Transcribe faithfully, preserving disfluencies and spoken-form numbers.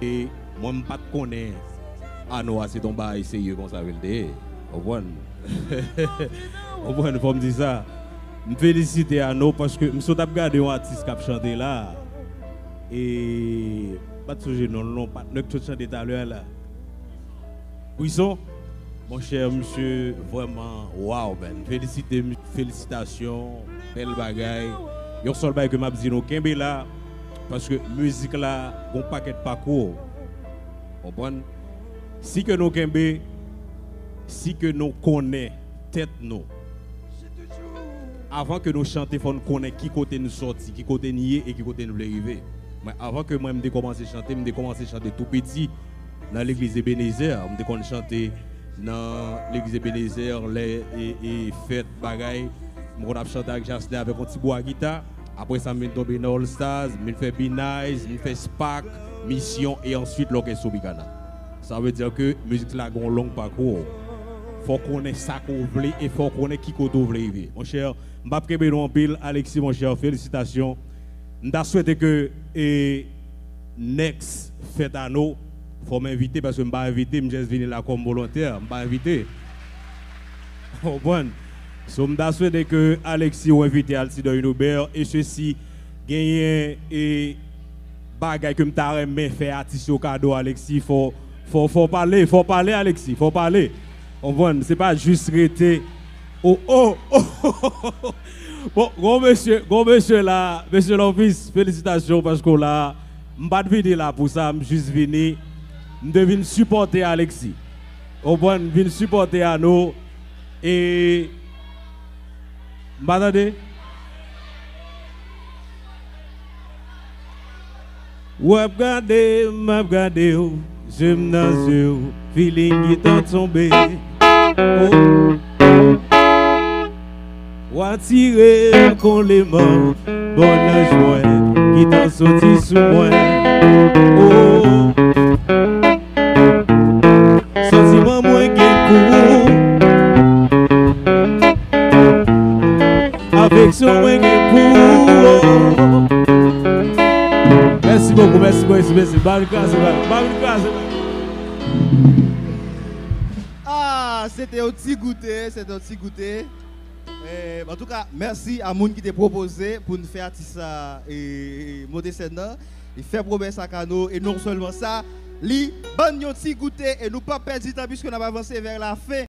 E mwen, m pa t konnen Ano a se t on bagay serye konsa ke l te ye. Konprann? Konprann, fò m di sa. M felisite Ano paske m sot ap gade yon atis k ap chante la. E m pa t sonje non l non, patnè k sot chante talè a la. Brisson, monchè, misye vrèman, waw, man. Felisite, felisitasyon, bèl bagay. Yon sèl bagay ke m ap di nou, kenbe la, paske mizik la gon pakèt pakou. Konprann? Si ke nou kenbe, si ke nou konnen tèt nou, avan ke nou chante, fò n konnen ki kote n sòti, ki kote n ye e ki kote n vle rive. Mwen, avan ke mwen m te kòmanse chante, m te kòmanse chante tou piti nan legliz Ebenezer. M te konn chante nan legliz Ebenezer, lè e, e fèt, bagay. M konn ap chante ak Jasne avèk yon ti bwa gita. Apre sa, m vin tonbe nan All Stars, m vin fè B-Nice, m vin fè Spak, Misyon, e answit Lòkès Tropicana. Sa vle di ke mizik la gen yon long pakou. Fò w konnen sa ke w vle e fò w konnen ki kote w vle rive. Monchè, m p ap kenbe nou anpil. Alexis, monchè, felisitasyon. M ta swete ke, e, next fèt Ano, fò m envite, paske m pa envite, m just vini la kòm volontè, m pa envite. Konprann? So, m ta swete ke Alexis ou envite Altidor Unobert, e sesi genyen, e, bagay ke m ta renmen fè atis yo kado, Alexis, fò, fò, fò pale, fò pale, Alexis, fò pale. Konprann? Se pa jis rete, o, o, o. Bon, gwo mesye, gwo mesye la, mesye Lòvis, felisitasyon paske w la. M pa t vini la pou sa, m jis vini, m te vin sipòte Alexis. Konprann? M vin sipòte Ano, e m pa tande. W ap gade, m ap gade w, je m nan je w, feeling gita tonbe. Oh. W atire m kon leman, bòn anj mwen, gita soti sou mwen. Oh. Santiman mwen gen kou. Afeksyon mwen gen pou ou. Mèsi bokou, mèsi, mèsi, mèsi. Ba nou kraze, ba nou kraze. Ah, se te yon ti goute, se te yon ti goute. Eh, antouka, mèsi a moun ki te pwopoze pou n fè atis sa, eh, monte sèn nan. Li fè pwomès ak Ano, e non sèlman sa, li ban n yon ti goute, e nou p ap pèdi tan, piske n ap avanse vè lafen.